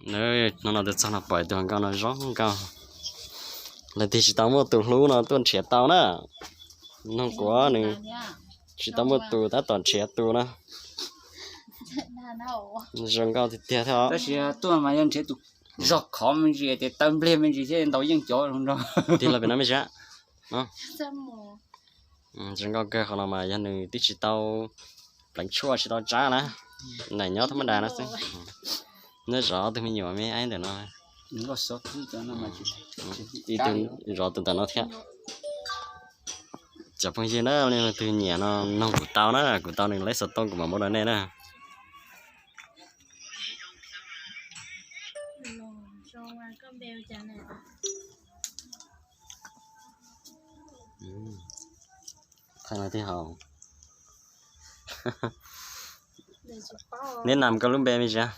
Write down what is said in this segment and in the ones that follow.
Hnub no tuaj txog no pom tus hluas nkauj no zoo nkauj. Leej twg tsis tau muaj tus hlub no tuaj nrhiav tau na. Nug kuv, nws tsis tau muaj tus tab tom nrhiav tus na. Zoo nkauj tiag tiag thiab. Tab sis tuaj mas yog nrhiav tus zog khov me ntsis, tes taw npliag me ntsis thiab ntaus yeej cov zoo nraug. Tig los pem no me ntsis. Zoo nkauj kawg, qhov no mas yog nws twb tsis tau pleev tshuaj tsis tau tsab na, nws nyob thab mab das no xwb. Nyob zov ob tug me nyuam me aib ntawm no. Ib tug zov tus ntawm no thiab. Cov phooj ywg na, leej twg nyiam no nug kuv tau na, kuv tau nws lej xov tooj kuv mam muab rau nej na. Thaij no thiab hos. Neb nam koj lub npe me ntsis.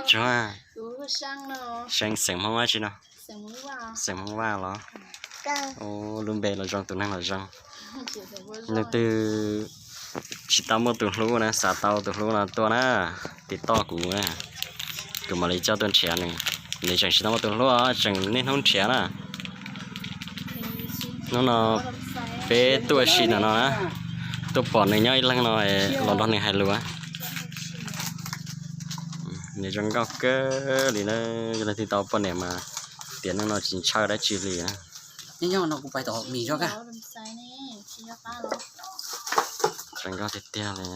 Tsuag. Xeem Hmoob dab tsi no? Xeem Hmoob Vaj los? Lub npe los zoo, tus neeg los zoo. Leej twg tsis tau muaj tus hlub na, xav tau tus hlub no tuaj na, tiv toj kuv, kuv mam li coj tuaj nrhiav nws. Nws tseem tsis tau muaj tus hlub, tseem niaj hnub nrhiav na. Hnub no peb tuaj ua si ntawm no na, tuaj pom nws nyob ib leeg no, los nrog nws hais lus. Nws zoo nkauj kawg li na, yog leej twg tau poj niam mas tiam neej no tsis ntshaw dab tsi li na. Zoo nkauj tiag tiag li.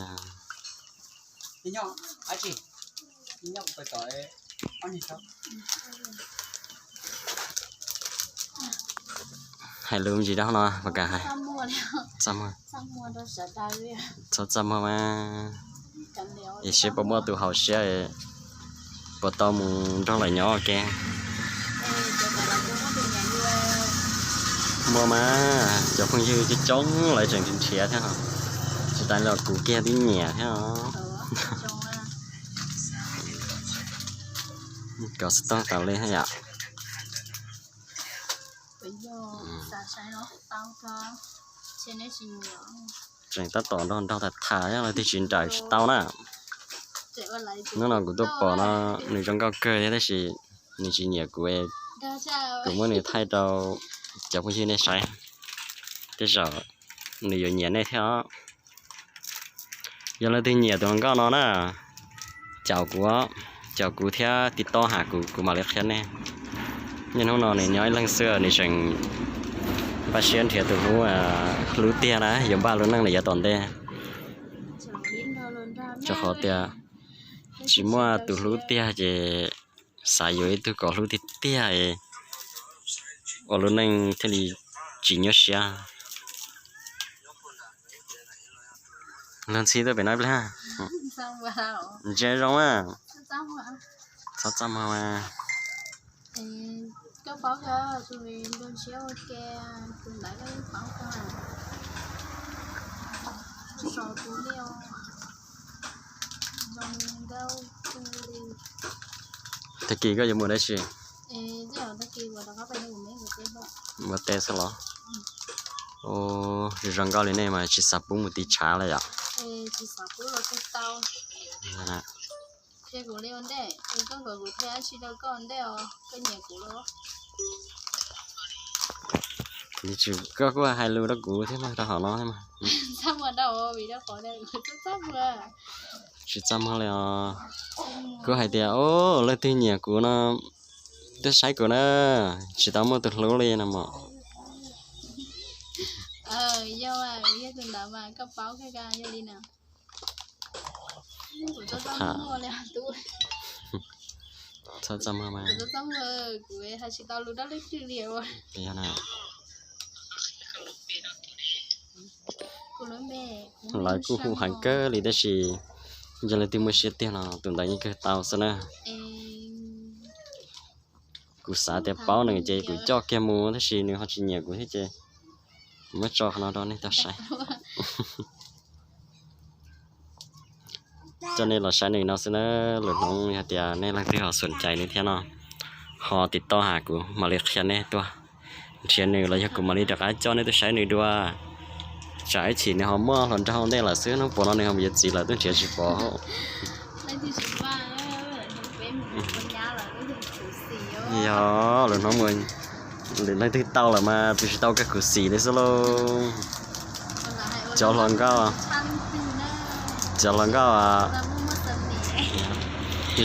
Hais lus me ntsis rau no, txaj muag, txhob txaj muag mas, es seb puas muaj tus haum siab, puas tau mus nrog lawv nyob ua ke. Muaj mas, cov phooj ywg coob coob lawv tseem nrhiav thiab, tsis tas li kuv kiag twb nyiam thiab os. Kov xov tooj tas li thiab yom. Tseem tab tom nrog nraug tham tham, leej twg tsis nrawm tsis tau na. Hnub no kuv tuaj pom no, nws zoo nkauj kawg thiab tab sis nws tsis nyiam kuv, kuv muab nws thaij rau cov phooj ywg nej saib, tej zaum nws yuav nyiam nej thiab os. Yog leej twg nyiam tus hluas nkauj no na, caum kuv, caum kuv thiab tiv toj hais kuv, kuv mam li qhia nej. Niaj hnub no nws nyob ib leeg xwb, nws tseem npaj siab nrhiav tus hlub, hlub tiag na, yuav npaj lub neej li yav tom ntej. Rau qhov tias tsis muaj tus hlub tiag ces xav yuav ib tug kom hlub tiag tiag, ua lub neej thiaj li tsis nyuaj siab. Luag ntxhi tuaj pem no ib pliag. Ntsia zoo a. Txhob txaj muag mas. Tag kis koj yuav mus dab tsi? Ua teb xwb los? Zoo nkauj li nej mas tsis xav pub mus tiv tshav li yom? Koj kuj hais lus rau kuv thiab mas rau hauv no thiab mas. Tsis txaj muag li os. Kuv hais tias, o, leej twg nyiam kuv no tuaj saib kuv na, tsis tau muaj tus hlub li no mas. Txhob txaj muag mas. Lawv kuj hu heev kawg li tab sis yog leej twg muaj siab tiag no tus ntawd yeej kawg tau xwb na. Kuv xav tias paub nws ces kuv coj kiag mus tab sis nws ho tsis nyiam kuv thiab ces kuv muab tso qhov no rau nej tau saib. Coj nej los saib nws no xwb na, lwm hnub yog tias nej leej twg ho xom cai nws thiab no, ho tiv toj hais kuv mam li qhia nej tuaj nrhiav nws los yog kuv mam li rov qab coj nej tuaj saib nws dua. Tsam ib chim nws ho muaj hluas nraug ntej lawm xwb, hnub puas no nws ho mus yuav txiv lawm twb nrhiav tsis pom. Yog lawv hnov mus, leej twg tau lawm mas tus tsis tau kawg khuv xim li xwb lauj. Cov hluas nkauj, cov hluas nkauj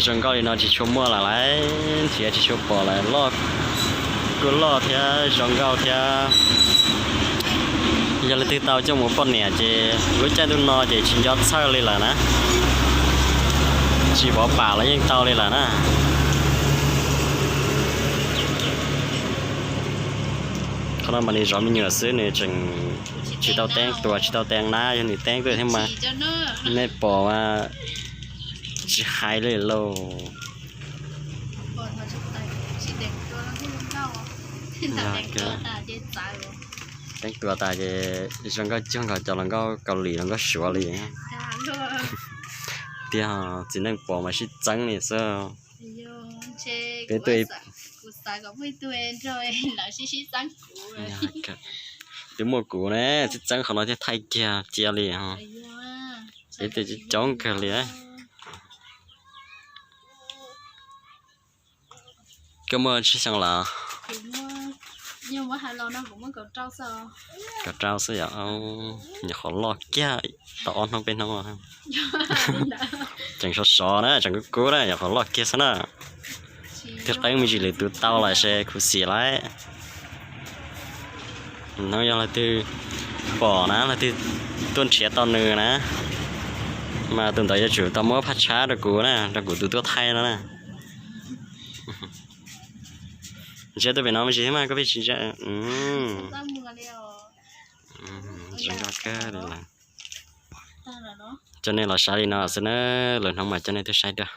zoo nkauj li no tsis tshua muaj lawm lauj, thiab tsis tshua pom lawm, loj kuj loj thiab zoo nkauj thiab. Yog leej twg tau coj mus poj niam ces lub caij ntuj no ces tsis nco txhawj li lawm na, tsis pov pam los yeej tau li lawm na. Qhov no mas nws zov me nyuam xwb, nws tseem tsis tau teeb tuas tsis tau teeb nab, yog nws teeb tuaj thiab mas nej pom mas tsis hais li lauj. Teeb tuas tas ces zoo nkauj cuag nkaus cov hluas nkauj Kaus Lim hluas nkauj Suav li. Tiag, txiv neej pom mas sib txeeb li xwb. Peb tuaj, twb muaj kuv ne, sib txeeb qhov no thiaj thaij kiag cia li. Peb tuaj coob kawg li. Koj muaj tsib xyoo lawm? Kaum rau xwb yom. Nyuam qhuav loj kiag tau ob hnub peb hnub. Tseem sov sov na, tseem kub kub na, nyuam qhuav loj kiag xwb na. Twb qeeb me ntsis lwm tus tau lawm ces khuv xim lauj. Hnub yog leej twg pom na, leej twg tuaj nrhiav tau nws na, mas tus ntawd yuav tsum tau muab phaj tshab rau kuv na, rau kuv tus tuaj thaij no na. Ntsia tuaj pem no me ntsis thiab mas koj pheej tsis ntsia. Zoo nkauj kawg li lawm. Coj nej los saib li no xwb na, lwm hnub mas coj nej tuaj saib dua.